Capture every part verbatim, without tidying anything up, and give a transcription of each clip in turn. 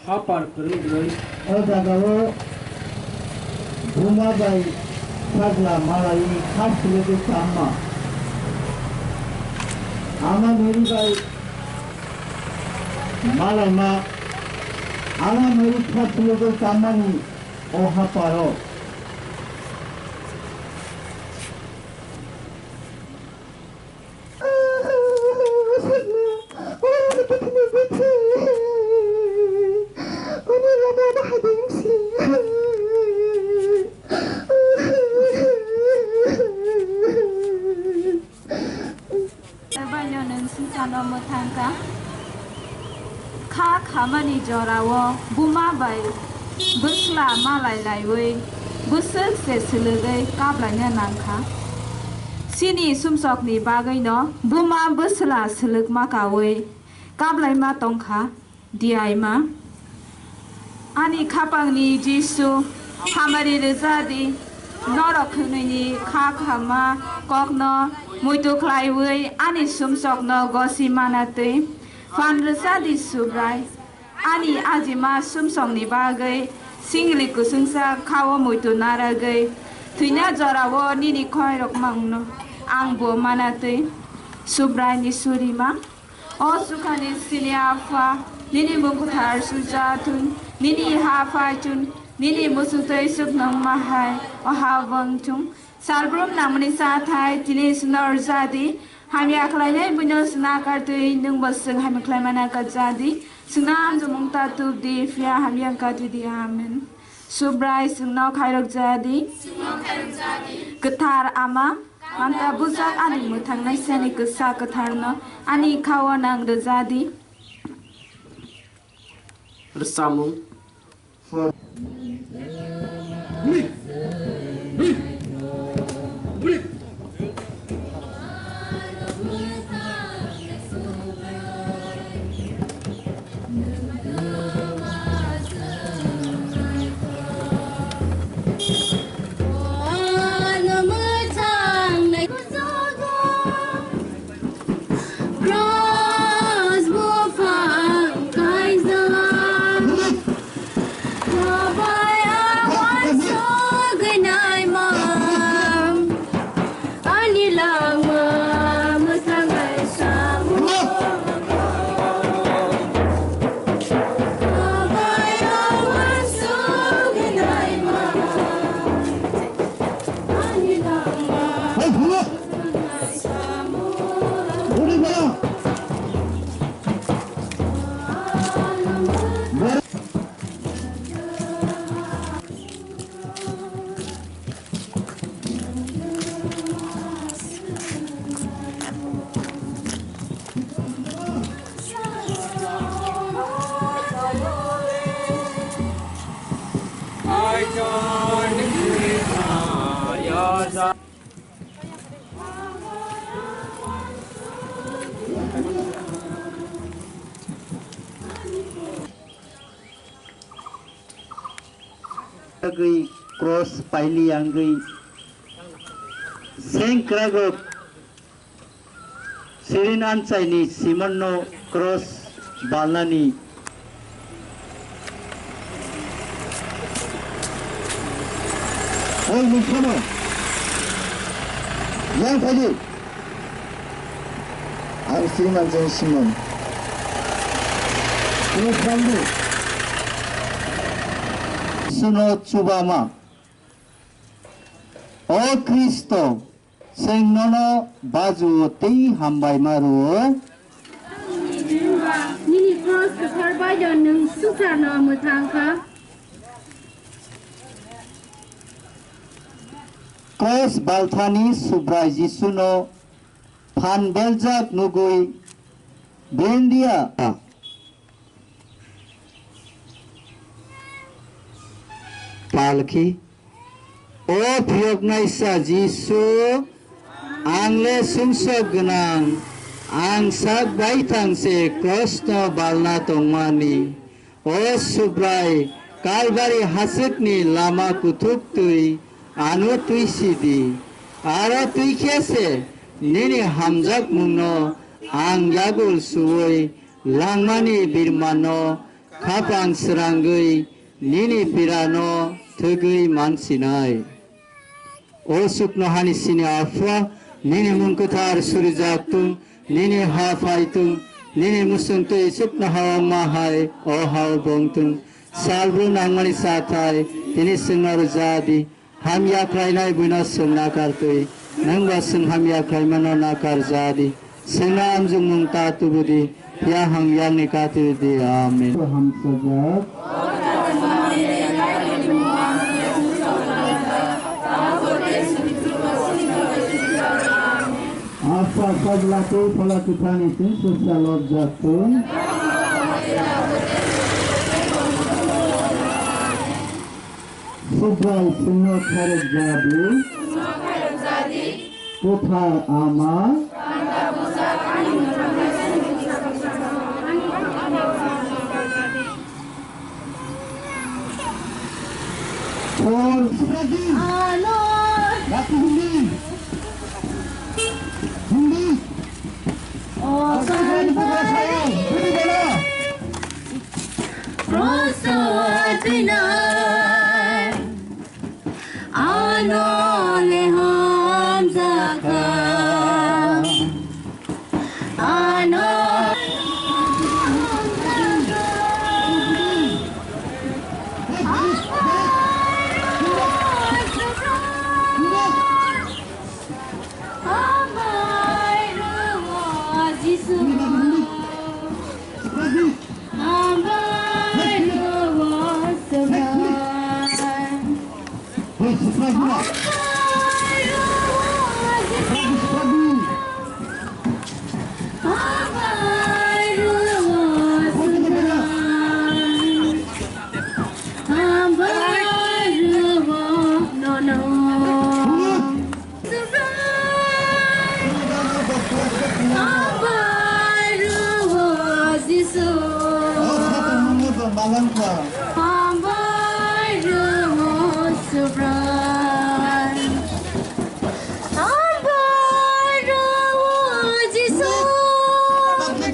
Hapar kwrwi bwrwi. O jagao buma bai sajla malai kha silogwi chamma. Ama meri bai malaima, ama meri kha silogwi chammani o haparo. Baino nwng singchano mwthangkha. Kha khamani jorao buma bai bwsla malai laiwi bwswk se swlwgwi kablaina nangkha. Chini sumsokni bagwino buma bwsla swlwkma kawi kablaima tongkha. Diyaima. Ani khapangni Jisu, hamari rwja di, norok hwnwini kha khama kokno muitu khlaiwi ani sumsokno gosi mana twi phan rwja di, Subrai. Ani ajima sumsokni bagwi singli kusungsa khao muitu naragwi thwina jorao nini khoirok mangno ang bo mana twi, Subraini surima. O sukhani sini Apha, nini mung kwthar suja thun, nini ha phai thun, nini muchung twi suknong ma hai o ha wng thung. Salbrum nangmani cha thai tini swnor jadi, hamya khlainai buino sna kar twi nwng bo swng hamya khlaimana ka jadi, swngna amjomung ta tup di, phiya hamya ka twi di. Amen. Subrai swngno khairok jadi. Kwthar Ama, manta bujak ani mwthangnaisani kwsa kwtharno ani khao nang rwja di. Rwchapmung. Bagwi cross paili yangwi Sengkrago Sirin anchaini Simonno cross balnani. Hoi, nukhono. Yang phaidi. Ang Sirin anchaini Simon. Cross baldi. Suno chubama. O Khristo, chwng nono bajuo tei hambaima rwo. Nini cross kwthar bai nwng swngcharno mwthang kha. Cross balthani Subrai Jisuno phan beljak nugwi Bendia. Palkhi. O phiyoknaisa Jisu, ang le sumsok gwnang, ang sak baithang se cross no balna tongmani. O Subrai, Kalbari hachwkni lama kuthuk twi ano twi sidi. Aro twi khe se nini hamjakmungno ang yagul suwi langmani birmano khapang srangwi nini pirano thwgwi mansinai. O chuknoha ni sini Apha, nini mung kwthar surijak tung, nini ha phai tung, nini muchung twi chuknoha o ma hai o ha o bong tung. Salbrum nangmani cha thai, tini chwngno rwja di. Hamya khlainai buino chwng nakar twi, nwng ba chwng hamya khlaimano nakar ja di. Chwngno amjokmung ta tubu di, phiya hamyakni kati di. Amen. Hamsajak. Asa sajla tei phola kwthani chwng swsa lobjak thung. Subrai chwngno khairok ja di. Kwthar Ama. Hor. Ano. Ratu Hindi. Hindi. Oh, Ratu Hindi, Hindi, Hindi. Hindi, Hindi. Proso atwino ano le hamjakha. Ano Hambai rwo Jisu. Hambai rwo Subrai. Hambai rwo Jisu. Hambai rwo Subrai. Hambai rwo nono. Hambai rwo Jisu. Hambai rwo Subrai. Hambai rwo Jisu. Hambai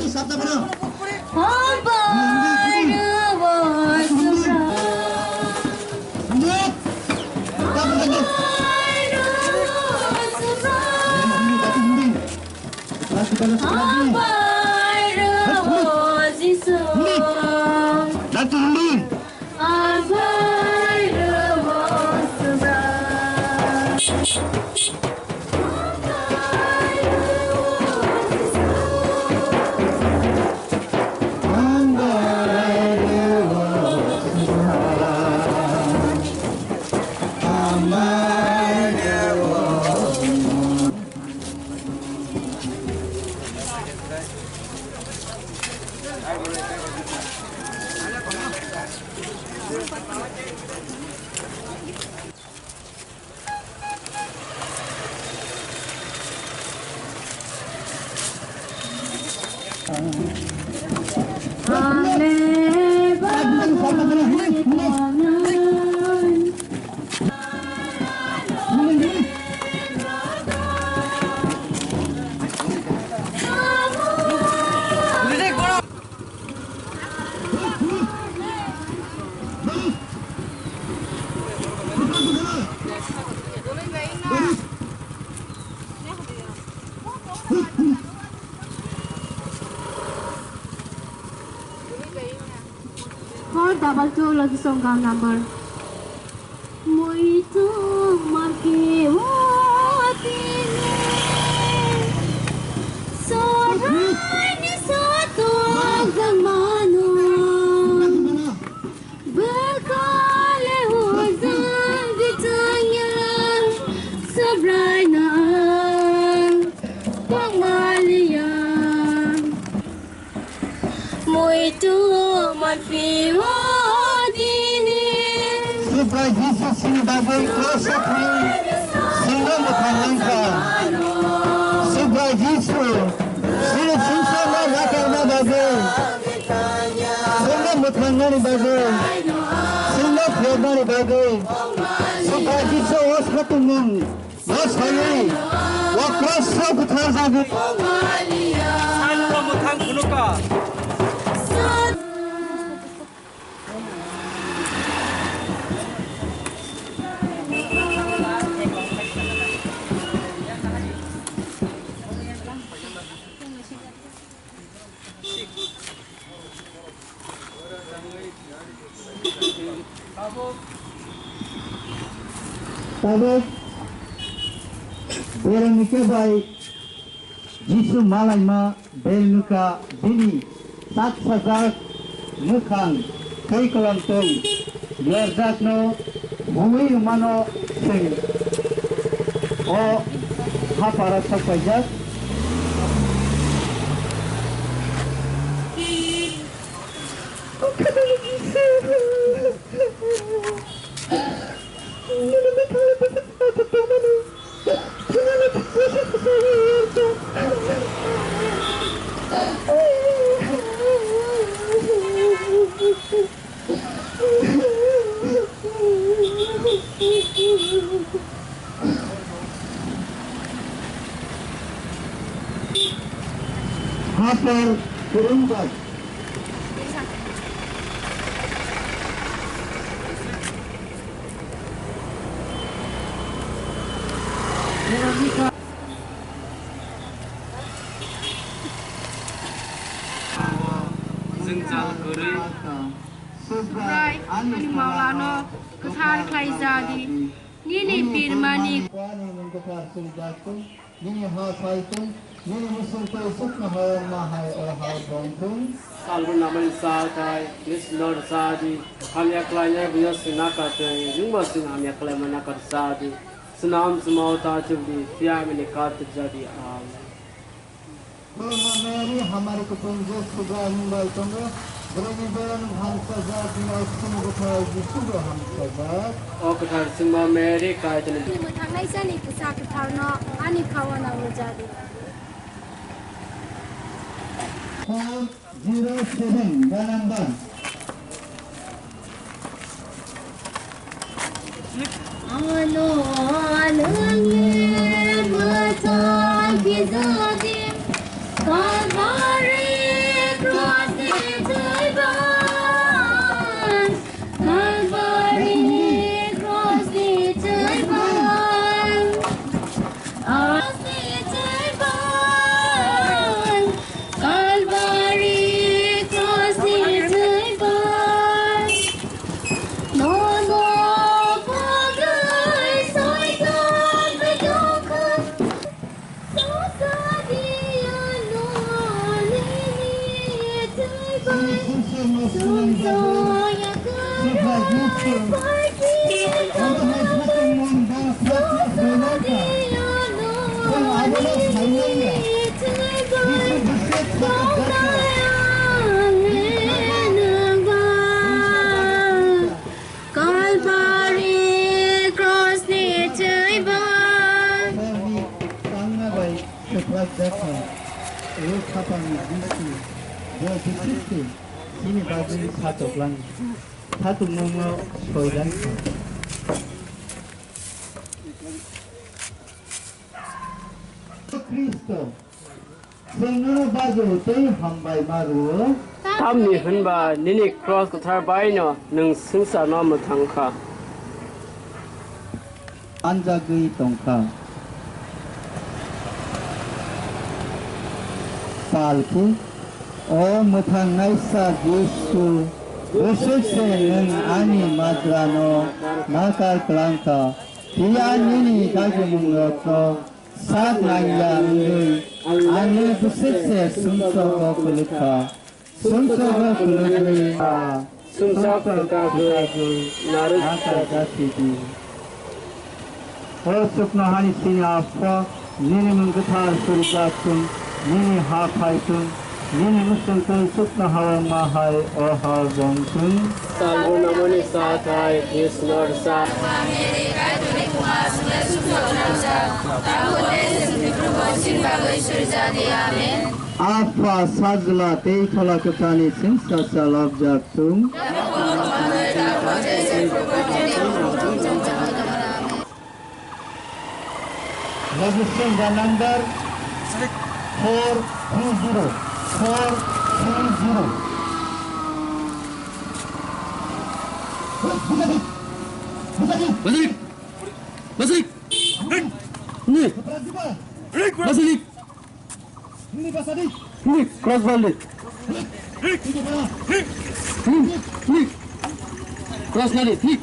rwo Subrai. Hambai rwo Jisu. Hambai rwo Subrai. Four double two lagi song gang number. Muitu marke watine. Sohani soto gangmano. Bekale hojang ditanya. Sabraina. Pangmalia. Muitu manphi o dini. Subrai Jisu sini bagwi cross o thangwi sini mwthang nangkha. Subrai Jisu sini sumsokno nakarna bagwi, sini mwthangnani bagwi, sini phermani bagwi. Subrai Jisu o satung nung. Bosai, o cross-o bwthar jagwi. Sanno mwthang phunukha. Tabuk Veronica bai Jisu malaima Veronica bini sak sajak mwkhang tei kwlangtwi yorjakno hwnwi rwmano chwng o hapharo sok paijak. Hapar kwrwngbai. Jwngjal kwrwi. Subrai ani malano kwthar khlai ja di. Nini birmani. Nini ha sai tong, nini musultwi sukno hayang ma hai o ha bong tong. Salbo namani sa thai, nis nor sa di, hamya khlainai buya sina ka tei, jingma sing hamya khlaima na kar sa di. Snam smao ta chubdi, phiya mini kar tip ja di. Amen. Khulumma Mary, hamari kutung je Subrai hwnbai tongo, bwrwini bwrwino hamsajak, bini simi bwthai Jisubo hamsajak. O kwthar singma Mary, Kaitorni. Ani mwthangnaisani bwsa kwtharno ani phaono rwjadi. Four zero seven, ba number. Ano nwngni mwthang kijadi Kalvari cross ni twiban, Kalvari cross ni twiban. Cross ni twiban, Kalvari cross ni twiban. Nono pogwi soitokha, sosadi ano nini twiban. Sumsoya kare parki. Kalvari cross ni twiban. Tangna bai kwplak jakha, o khapangni bisti, bo bisisti, chini bagwi khatok lang, khatok mungno soilang kha. Kristo, chwng nono bajo tei hambai ma rwo. Tamni hwnba nini cross kwthar baino nwng swngcharno mwthang kha. Anjagwi tong kha. Palki, o mwthangnaisa Jisu, bwswk se nwng ani majrano nakar kwlangkha, phiya nini dagimungrokno sak nangya wngwi ang nwng bwswk se sumsogo kwlwkha. Sumsogo kwlwgwi sumsok kwkagwi narwk kwkagwi. O chuknohani sini Apha, nini mung kwthar surijak thung, nini ha phai thung, nini muchungtwi chuknoha-o wngma hai o ha-o wng thung. Salbonamoni sa thai, Krishna sa. Apha, Sajla tei Phola Kwtharni chwngsacha lobjak thung. Registration the number four three zero, four three zero. Basadik! Basadik! Ni! Basadik! Ni, cross ball ni. Ni, ni. Cross nani, ni.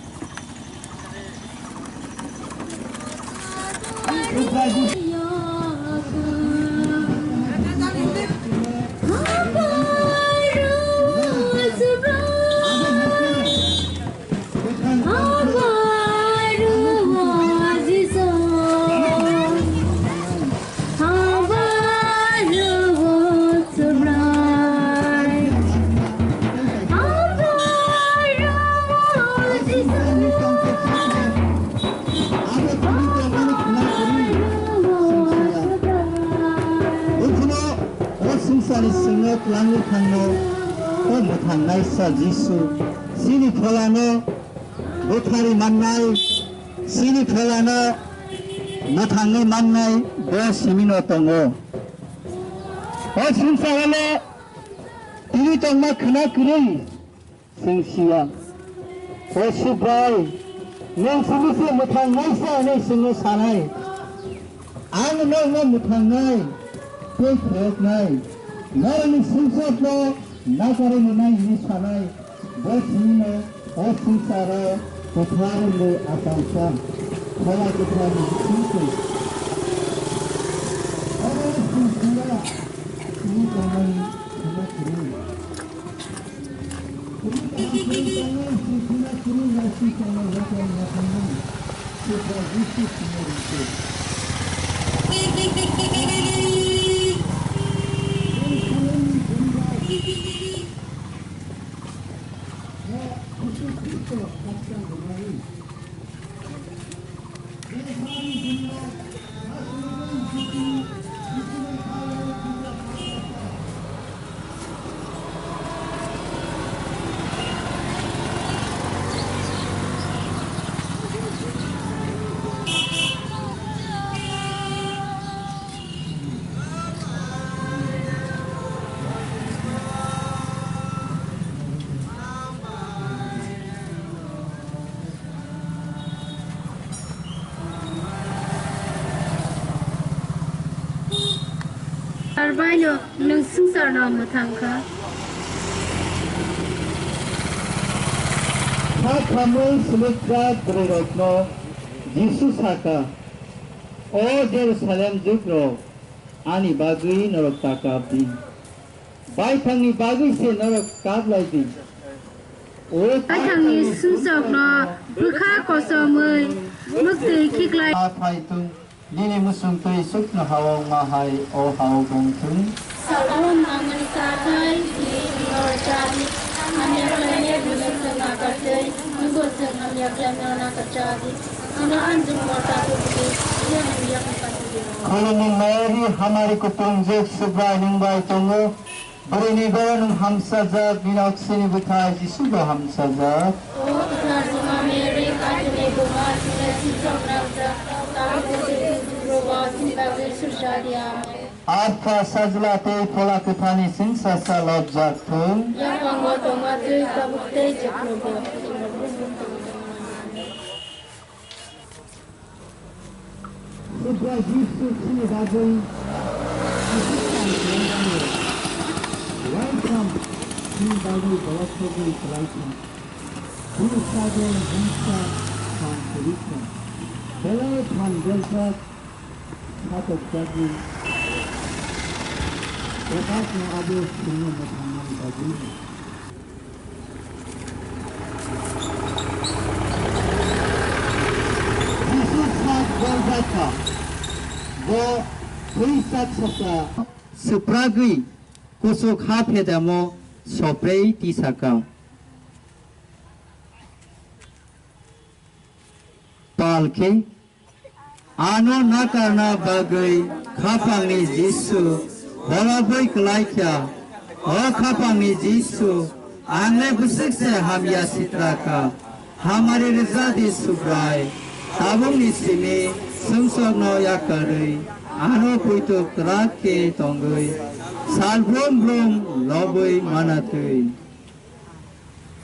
O swngcharni swngo twlangwi thangno, o mwthangnaisa Jisu, chini pholano bwtharwi mannai, chini pholano mwthangwi mannai, bo simino tongo. O swngcharo tini tongma khwna kwrwi, Chwng siya. O Subrai, nwng simi se mwthangnaisa hwnwi chwngno sanai. Ang nokno mwthangnai tei phiyoknai. Norokni sumsokno nakarwi rwnai hwnwi sanai. Bo chwngno o swngcharo kwthar wngwi achangsa. Phola Kwtharni bisingtwi. Obo chwng siya, chwngno tongmani hwnma kwrwi. Arbaino nwng swngcharno mwthang kha. Kha khamwi swlwkjak bwrwirokno Jisu sa kha, "O Jerusalem jukrok, ani bagwi norok ta kap di." Baithangni bagwi se norok kap lai di. O baithangni sumsokno bwkha kosomwi mwktwi khiklai. Phai thung, nini muchung twi chuknoha-o wngma hai o ha-o wng thung. Salbrum nangmani cha thai, nini bwrwi cha di. Hamya khlainai buino chwng nakar twi, nwngbo chwng hamya khlainai nakar cha di. Ano ang jukno ta tubudi, yang hamya khlainai tubudi. Khulumni Mary, hamari kutung jek Subrai nwng bai tongo. Bwrwini borok nwng hamsajak, nini oksini bwthai Jisu bo hamsajak. O kwthar Juma Mary, Kaitorni buma, chwngno sumsok rwjak, tabuk tei chwng jukrogo chini bagwi susa di. Amen. Apha, Sajla tei Phola Kwtharni chwngsacha lobjak thung. Yaphango tongma twi tabuk tei jukrogo. Subrai Jisu chini bagwi aswk kaam khlai mano. Bini bagwi belasogo kwlaisa. Bini sade himsa phan kwrwikha. Belai phan beljak satokjagwi. Bebakno abo chwngno mwthangmani bagwino. Jisu sak beljak kha. Bo thwi sak sakha. Swpragwi kuchuk ha phedamo soprei tisaka. Pal khe ano nakarna bagwi khapangni Jisu holobwi kwlaikha. O khapangni Jisu, ang le bwswk se hamya sitraka. Hamari rwjadi Subrai, tabukni simi sumsokno yakarwi, ano poito kwrak khe tongwi, sal brum brum lobwi manatwi.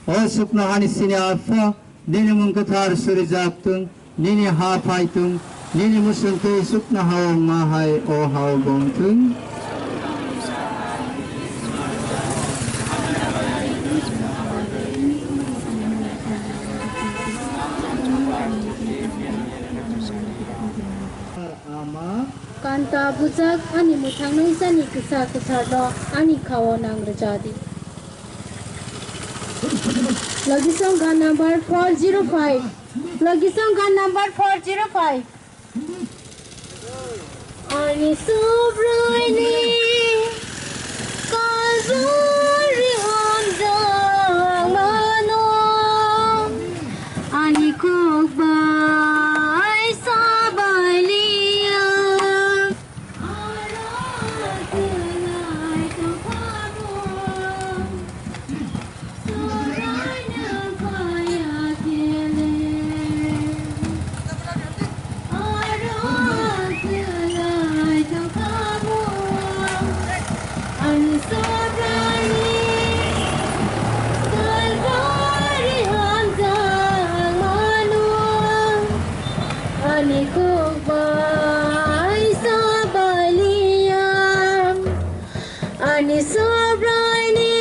O sukno hani sini Apha, nini mung kwthar surijak tung, nini ha phai tung, nini muchung twi sukno ha wngma hai o ha o bong tung. Kanta bujak ani mwthangnaisani kisa kwtharno ani khao nang rwjadi. Logisong gan number four zero five. Logisong gan number four zero five. Ani Subraini Kalvari hamjakmano, ani kok bai sabai liya. Ani kok bai sabai liya. Ani Subraini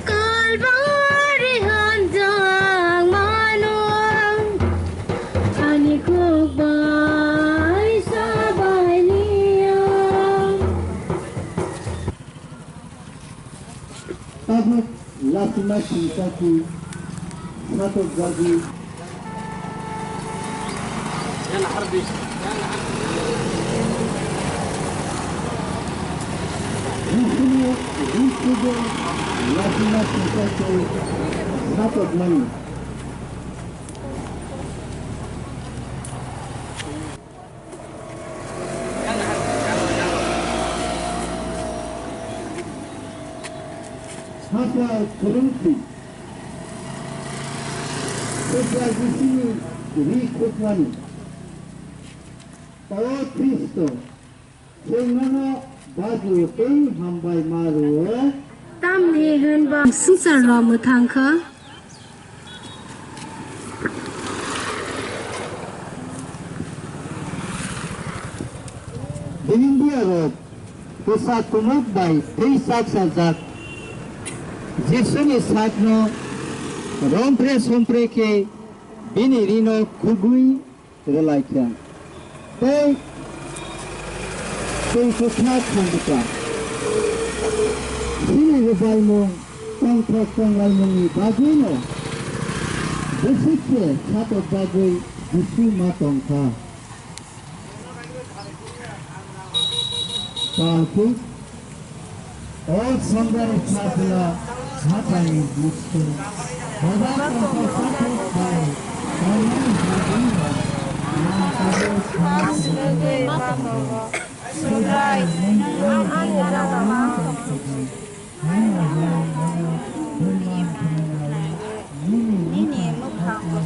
Kalvari hamjakmano, ani kok bai sabai liya. Tabuk lasima singsa khe satokjagwi. Jisuni rikhugo lasima singsa khe satokmani. Saka kwrwngtwi Kwchajisini ri khukmani. O Khristo, chwng nono baju tei hambai ma rwo. Tamni hwnba swngcharno mwthang kha. Bini biyarok kwsa tumuk bai twi sak sajak Jisuni sakno rompre sompre khe bini rino khugwi rwlaikha tei twi kwthar thangkha. Bini rwbaimung tongthok tonglaimungni bagwino bwswk khe satokjagwi Jisu ma tongkha. Palki, o Sundar Chakla, Hatai Mustu, Baba Kota Sakut Bai, Kami Hadura, Yang Kabo Kami Sundar, Sundar, Sundar, Nini mwkhang bo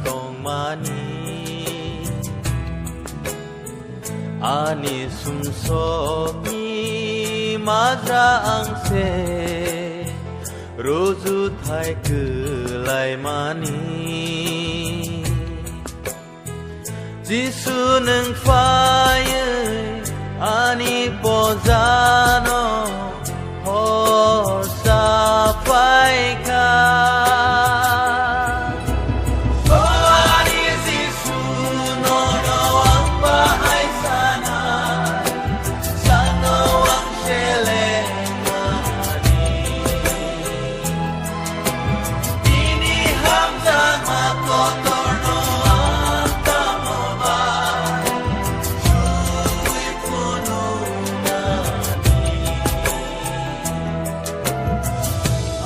Tongmani ani sumsokni majra ang se, rujuthai kwlaimani. Jisu nwng phaiwi ani pojano horsa phaikha. O ani Jisu, nono ang bahai sanai, sano ang seleng.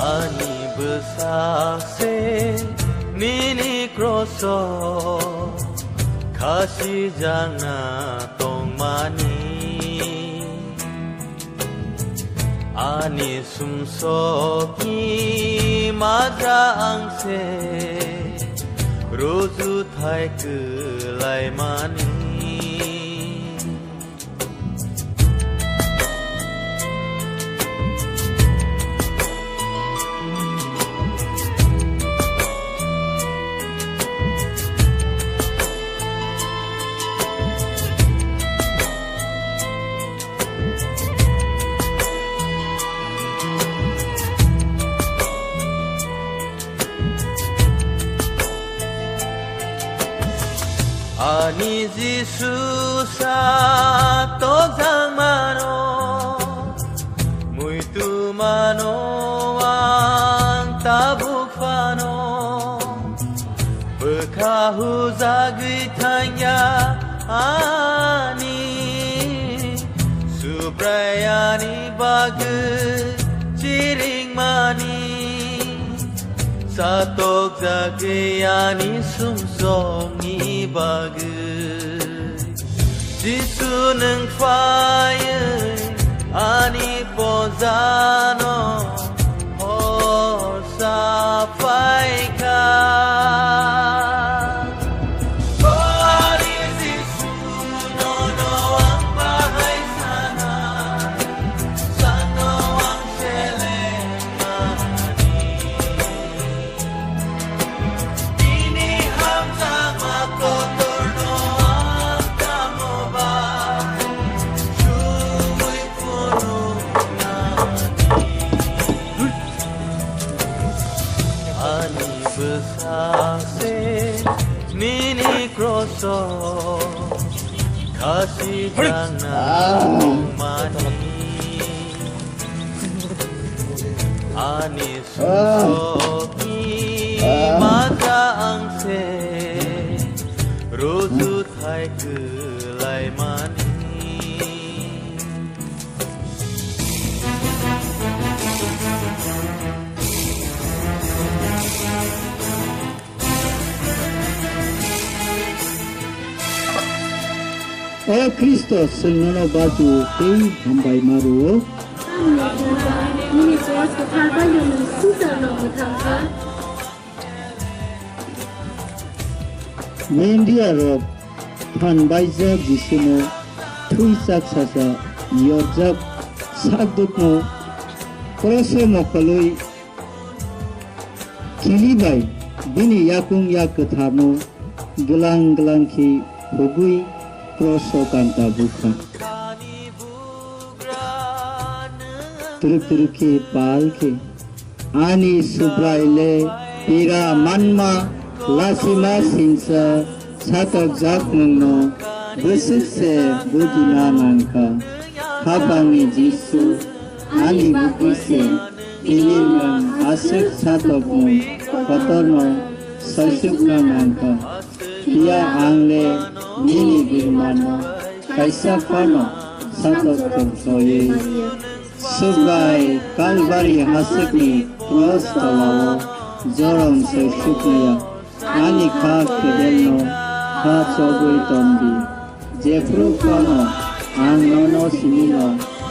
Ani bwsa se nini kroso khasi jangna tongmani. Ani sumsokni majra ang se, rujuthai kwlaimani. Ani Jisu sa tojang mano, muitu mano ang tabuk phano. Bwkha hujagwi thangya ani, Subraiyani bagwi chiringmani, satokjagwi ani sumsokni bagwi. Jisu nwng phaiwi ani pojano horsa phaikha. O ani Jisu, nono ang bahai sanai, sano ang selengmani. Bini hamjakma kotorno ang tamo bai sugwi phunuknani. Ani bwsa se nini kroso khasi jana mani. Ani sumsokni majra ang se, rujuthai kwlaimani. O Khristo, chwng nono baju tei hambai ma rwo. Nini koros kwthar bai no nwng swngcharno mwthangkha. Mindia rok phan baijak Jisuno thwi chak sacha yorjak sakdukno kroso mokolwi Kili bai bini yakung yak kwtharno glang glang khe hugwi kroso kanta bukha. Turuk turuk khe pal khe ani Subrai le pira manma lasima sinsa satokjak nwngno bwswk se bujina nangkha. Hapangni Jisu ani bukwi se. Tini nwng aswk satokmung kotorno soisukna nangkha, phiya ang le Nini birmano kaisa phano satok tongsowi. Subrai Kalvari hasukni kros tolao jorom se suknaya. Ani kha kedelno kha chobwi tondi. Jephru phano ang nono sinino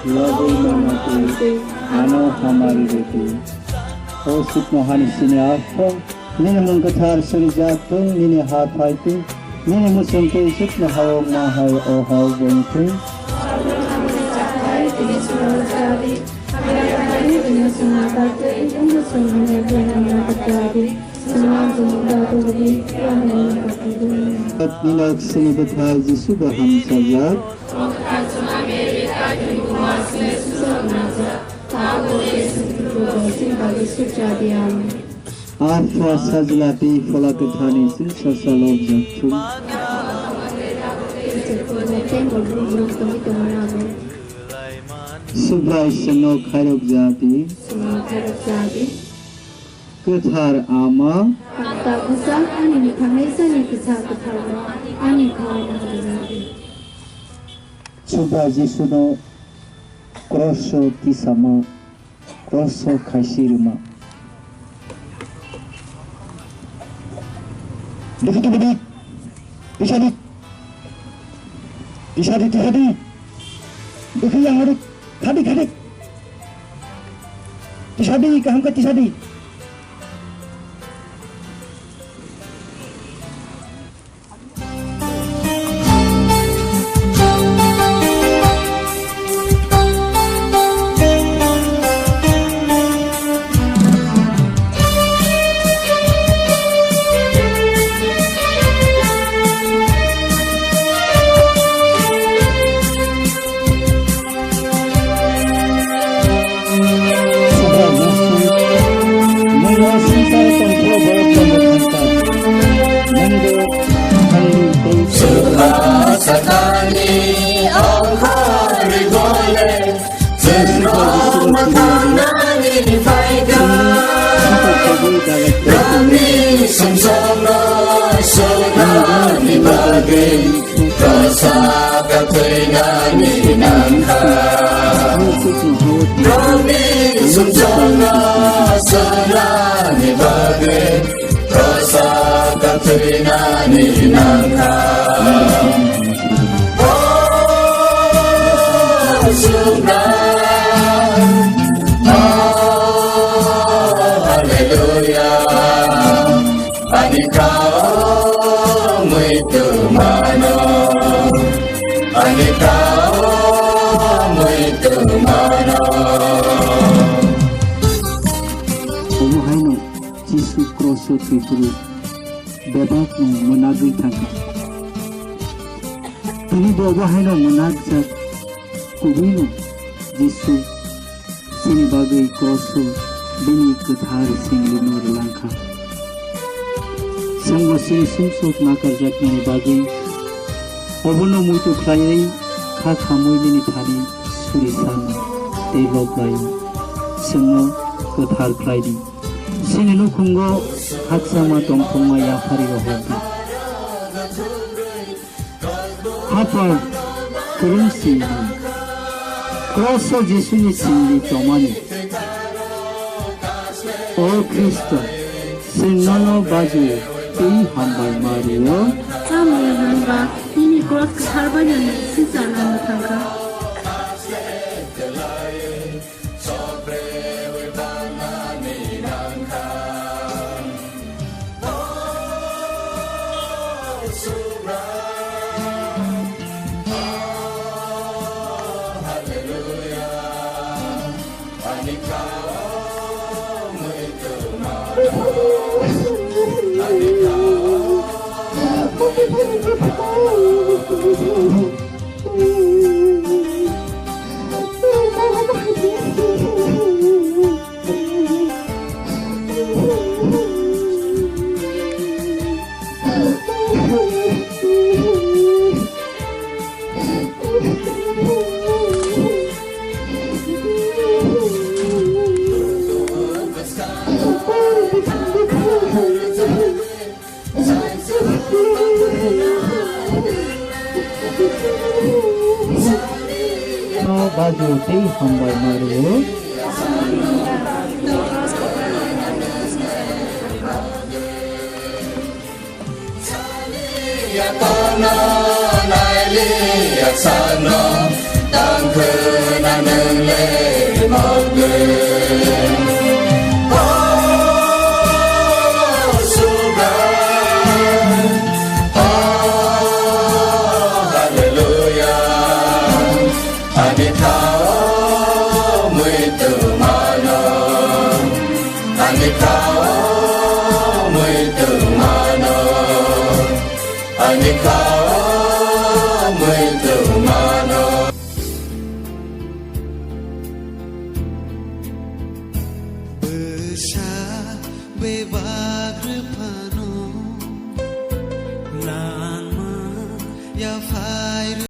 lobwi mano twi ano hamari rwdi. O sukno hani sini aphong. Nini mung kwthar surijak thung, nini ha phai thung, nini muchung twi chukno ha-o ma hai o ha-o bung thung. Nini sini bwthai Jisu bo hamchajak. Apha Sajla tei Phola Kwtharni chwngsacha lobjak thung. Subrai chwngno khairok ja di. Kwthar Ama. Ani bwsa ani mwthangnaisani kwsa kwtharno ani kha. Subrai Jisuno kroso tisama. Kroso khaisi rwma. Dikhi tongdi. Tisadi. Tisadi, tisadi. Dikhi yang hadik. Khadik, khadik. Tisadi, kaham khe tisadi. Sakani ongkhorwi gole, chwngno mwthangnani phaikha. Nokni sumsokno swnamni bagwi, Kwsa kathwinani nangkha. Nokni sumsokno swnamni bagwi, kwsa kathwinani nangkha. O Subrai, o Hallelujah. Ani kha-o muitu mano, ani kha-o muitu mano. Omo haino Jisu kroso thwiphuru bebakno mwnagwi thangkha. Tini bo obo haino mwnakjak, kubuino Jisu chini bagwi kroso bini kwthar singlino rwlangkha. Chwngbo chini sumsok nakarjakmani bagwi obono muitu khlaiwi kha khamwi nini thani suri sana tei lob laio. Chwngno kwthar khlai di. Chini nukhungo khakchangma tongthokma yaphari rohor di. Haphar kwrwng simi kroso Jisuni simi tomani. O Khristo, chwng nono baji tei hambai ma rio. Tamni hwnba nini kros kwthar bai nini sisa nang thangkha. Raju tei hambai ma rwo. Yakono naili yaksano tangkhwna nwngle mokgwi. O Subra, o Hallelujah, ani thao mui tongmano. Ani khao mui tongmano, ani khao mui tongmano. Bwsa bebak rwphano nangma yaphai